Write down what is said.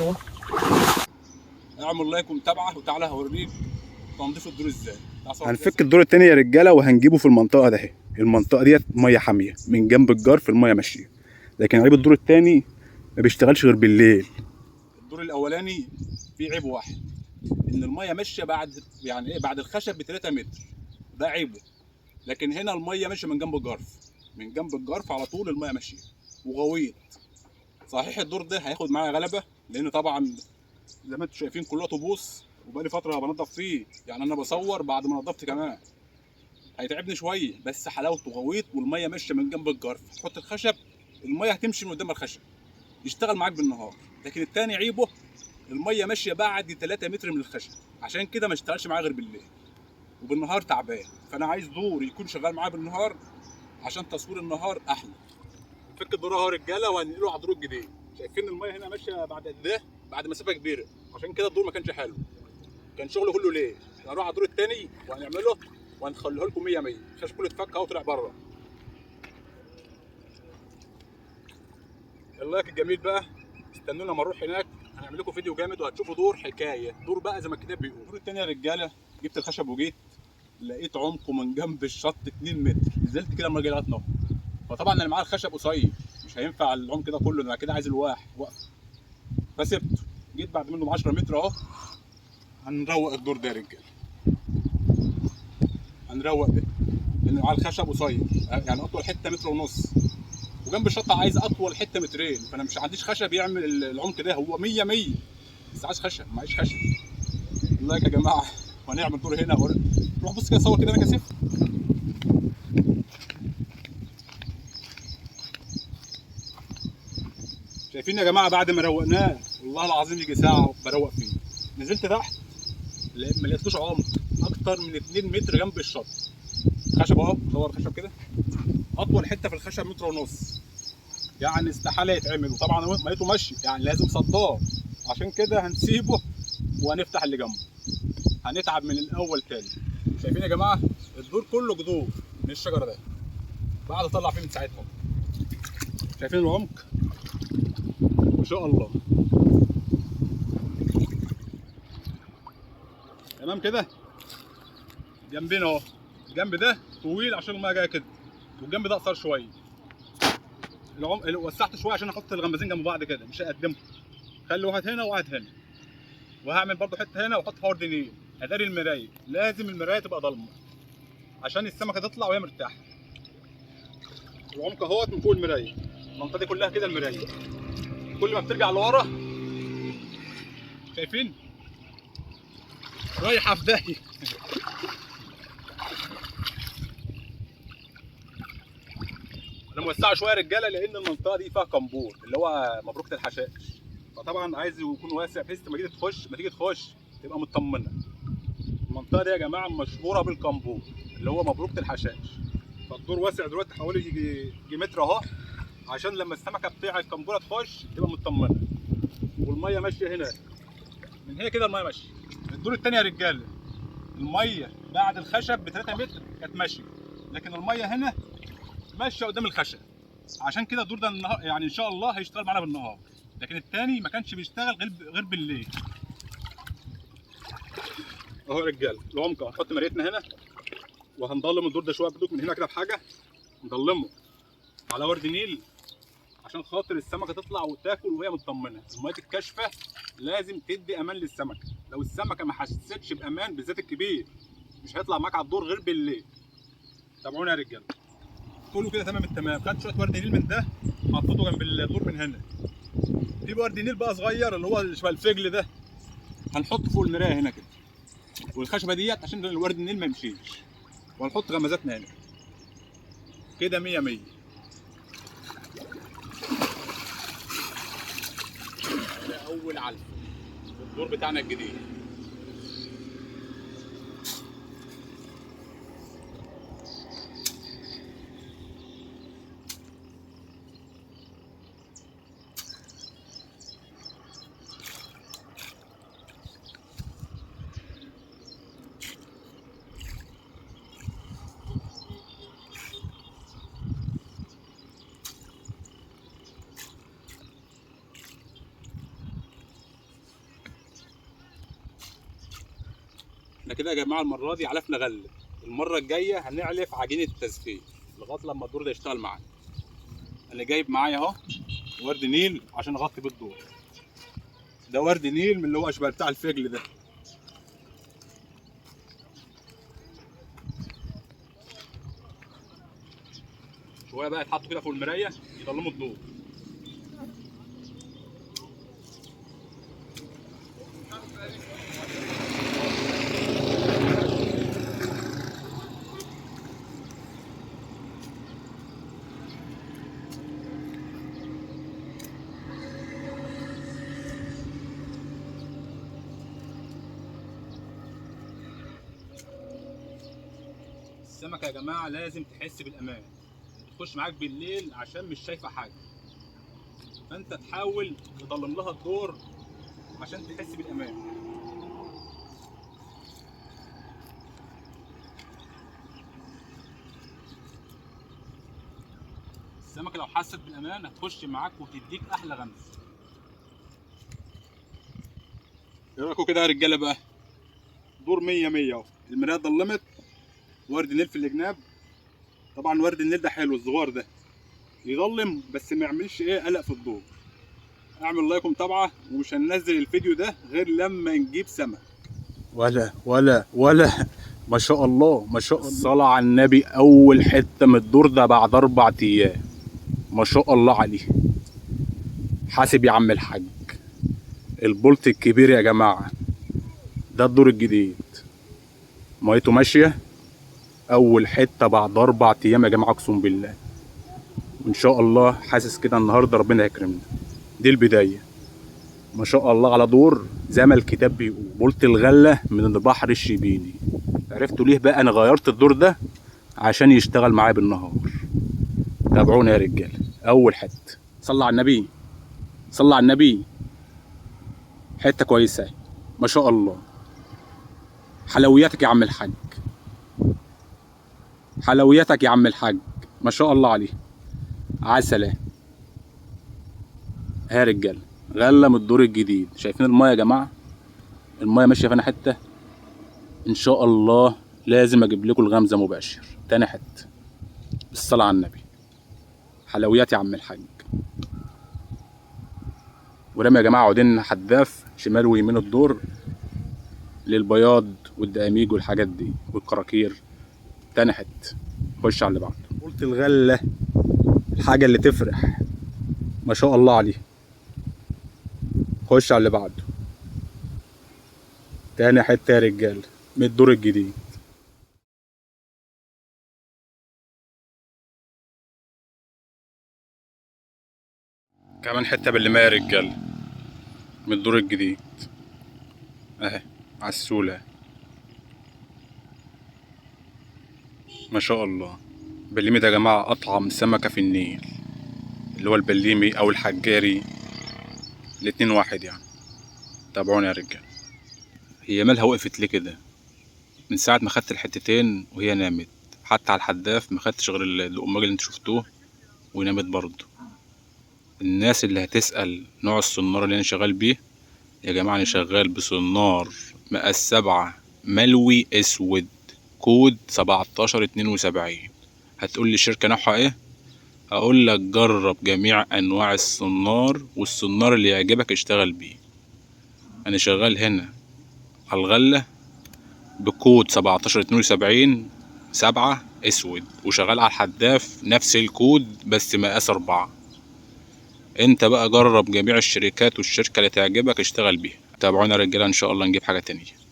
الله. اعمل like ومتابعة، وتعالى هوريك تنظيف الدور ازاي. هنفك الدور التاني يا رجاله وهنجيبه في المنطقة ده اهي. المنطقة ديت مية حامية من جنب الجرف، المية ماشية. لكن عيب الدور التاني ما بيشتغلش غير بالليل. الدور الاولاني فيه عيب واحد، ان المية ماشية بعد يعني ايه، بعد الخشب ب 3 متر، ده عيبه. لكن هنا المية ماشية من جنب الجرف، من جنب الجرف على طول المية ماشية وغويط. صحيح الدور ده هياخد معايا غلبه، لان طبعا زي ما انتم شايفين كلها طبوس، وبقالي فترة بنضف فيه، يعني انا بصور بعد ما نضفت كمان. هيتعبني شوية، بس حلاوته غويط والمية ماشية من جنب الجرف. تحط الخشب المية هتمشي من قدام الخشب، يشتغل معاك بالنهار. لكن التاني عيبه المية ماشية بعد 3 متر من الخشب، عشان كده ما اشتغلش معايا غير بالليل، وبالنهار تعبان. فانا عايز دور يكون شغال معايا بالنهار عشان تصوير النهار احلى. فك الدور اهو يا رجاله، وهننقله على الدور الجديد. شايفين المية هنا ماشية بعد قد ايه؟ بعد مسافة كبيرة، عشان كده الدور ما كانش حلو، كان شغله كله ليه. احنا هنروح على الدور التاني وهنعمله وهنخليه لكم 100 100. الخشب كله اتفك اهو وطلع بره. ال like الجميل بقى، استنونا لما اروح هناك هنعمل لكم فيديو جامد وهتشوفوا دور حكاية، دور بقى زي ما الكتاب بيقول. الدور التاني يا رجاله، جبت الخشب وجيت لقيت عمقه من جنب الشط 2 متر، نزلت كده لما رجعت لغاية نهر. فطبعا انا معايا الخشب قصير، مش هينفع العمق ده كله، انا كده عايز الواح وقف، فسبته. جيت بعد منه ب 10 متر اهو. هنروق الدور ده يا رجاله، هنروق ده لان معايا الخشب قصير، يعني اطول حتة متر ونص، وجنب الشط عايز اطول حتة مترين، فانا مش عنديش خشب يعمل العمق ده. هو 100 100 بس عايز خشب، معيش خشب. like يا جماعة، وهنعمل دور هنا. روح بص كده، صور كده انا كسف. شايفين يا جماعة بعد ما روقناه والله العظيم يجي ساعة بروق فيه. نزلت تحت ما لقيتلوش عمق اكتر من 2 متر جنب الشط. خشب اهو، صور خشب كده، اطول حتة في الخشب متر ونص، يعني استحالة يتعمل. وطبعا ميته ماشي، يعني لازم صداه، عشان كده هنسيبه وهنفتح اللي جنبه، هنتعب من الاول تاني. شايفين يا جماعة الدور كله جذور من الشجرة ده، بعد اطلع فيه من ساعتها. شايفين العمق ما شاء الله. تمام كده. جنبنا اهو، الجنب ده طويل عشان المية جاية كده، والجنب ده اقصر شوية. العمق وسعته شوية عشان احط الغمازين جنب بعض كده، مش هقدمهم، خلي واحد هنا وواحد هنا. وهعمل برضو حتة هنا واحط فيها ورد نيل. اداري المراية، لازم المراية تبقى ضلمة عشان السمكة تطلع وهي مرتاحة. العمق اهوت من فوق المراية، المنطقة دي كلها كده المراية، كل ما بترجع لورا شايفين رايحة في داهية. انا موسعه شوية يا رجاله لان المنطقة دي فيها قنبور اللي هو مبروكه الحشائش، فطبعا عايز يكون واسع بحيث لما تيجي تخش، ما تيجي تخش تبقى مطمنه. المنطقة دي يا جماعة مشهورة بالقنبور اللي هو مبروكه الحشائش، فالدور واسع دلوقتي حوالي يجي متر اهو، عشان لما السمكة بتاع القنبوره تخش تبقى مطمنه. والمية ماشية هنا من هنا كده، المية ماشية. الدور الثاني يا رجاله المية بعد الخشب ب 3 متر كانت ماشية، لكن المية هنا ماشية قدام الخشب، عشان كده الدور ده النهار يعني ان شاء الله هيشتغل معانا بالنهار، لكن الثاني ما كانش بيشتغل غير بالليل. اهو يا رجاله العمق، هنحط مرايتنا هنا وهنضلم الدور ده شوية بدوك من هنا كده بحاجة، نضلمه على ورد نيل عشان خاطر السمكة تطلع وتاكل وهي مطمنه. المية الكاشفة لازم تدي امان للسمكه، لو السمكة ما حستش بامان بالذات الكبير مش هيطلع معاك على الدور غير بالليل. تابعونا يا رجاله. كله كده تمام التمام. خدت شوية ورد نيل من ده حطيته جنب الدور من هنا. في ورد نيل بقى صغير اللي هو شبه الفجل ده، هنحطه فوق المراية هنا كده، والخشبه ديت عشان الورد النيل ما يمشيش، وهنحط غمازاتنا هنا كده 100 100. ده اول علف في الدور بتاعنا الجديد. احنا كده يا جماعة المرة دي علفنا غله، المرة الجاية هنعلف عجينه التزفيت لغاية لما الدور ده يشتغل معانا. انا جايب معايا اهو ورد نيل عشان اغطي بيه الدور ده. ورد نيل من اللي هو اشبه بتاع الفجل ده. شوية بقى يتحطوا كده فوق المراية يضلموا الدور. السمكة يا جماعة لازم تحس بالامان، بتخش معاك بالليل عشان مش شايفه حاجة، فانت تحاول تضلم لها الدور عشان تحس بالامان. السمكة لو حست بالامان هتخش معاك وتديك احلى غمز. ايه رايكم كده يا رجاله بقى؟ دور 100 100 اهو، المراية ضلمت، ورد نيل في الجناب. طبعا ورد النيل ده حلو الصغار ده، يضلم بس ما يعملش ايه قلق في الدور. اعمل لايك ومتابعة، ومش هننزل الفيديو ده غير لما نجيب سمك. ولا ولا ولا ما شاء الله ما شاء الله، الصلاة على النبي. اول حتة من الدور ده بعد 4 ايام، ما شاء الله عليه. حاسب يا عم الحاج، البولت الكبير يا جماعة، ده الدور الجديد، ميته ماشية. اول حتة بعد 4 ايام يا جماعة، اقسم بالله. وان شاء الله حاسس كده النهارده ربنا يكرمنا. دي البداية ما شاء الله على دور زي ما الكتاب بيقول، بولت الغلة من البحر الشبيني. عرفتوا ليه بقى انا غيرت الدور ده؟ عشان يشتغل معايا بالنهار. تابعونا يا رجاله. اول حتة، صلى على النبي صلى على النبي، حتة كويسة ما شاء الله. حلوياتك يا عم الحاج، حلوياتك يا عم الحاج، ما شاء الله عليه، عسله. ها يا رجاله، غله من الدور الجديد. شايفين المايه يا جماعة؟ المايه ماشية فينا حتة. ان شاء الله لازم اجيب لكم الغمزه مباشر. تاني حتة، بالصلاة على النبي، حلويات يا عم الحاج. ورمي يا جماعة عودين حداف شمال ويمين الدور للبياض والدقاميج والحاجات دي والكراكير. تاني حتة، خش على اللي بعده. قلت الغلة، الحاجة اللي تفرح ما شاء الله عليه. خش على اللي بعده. تاني حتة يا رجال من الدور الجديد. كمان حتة باللي يا رجال من الدور الجديد اهي، عسوله ما شاء الله. بليمي ده يا جماعة اطعم سمكة في النيل، اللي هو البليمي او الحجاري، الاتنين واحد يعني. تابعونا يا رجال. هي مالها وقفت ليه كده؟ من ساعة ما خدت الحتتين وهي نامت، حتى على الحداف ما خدتش غير القماج اللي انتوا شفتوه ونامت برضه. الناس اللي هتسأل نوع الصنارة اللي انا شغال بيه يا جماعة، انا شغال بصنار مقاس 7 ملوي اسود كود 1772. هتقول لي الشركة نوعها ايه؟ اقول لك جرب جميع انواع الصنار، والصنار اللي يعجبك اشتغل بيه. انا شغال هنا على الغلة بكود 1772 7 اسود، وشغال على الحداف نفس الكود بس مقاس 4. انت بقى جرب جميع الشركات، والشركة اللي تعجبك اشتغل بيها. تابعونا يا رجالة، ان شاء الله نجيب حاجة تانية.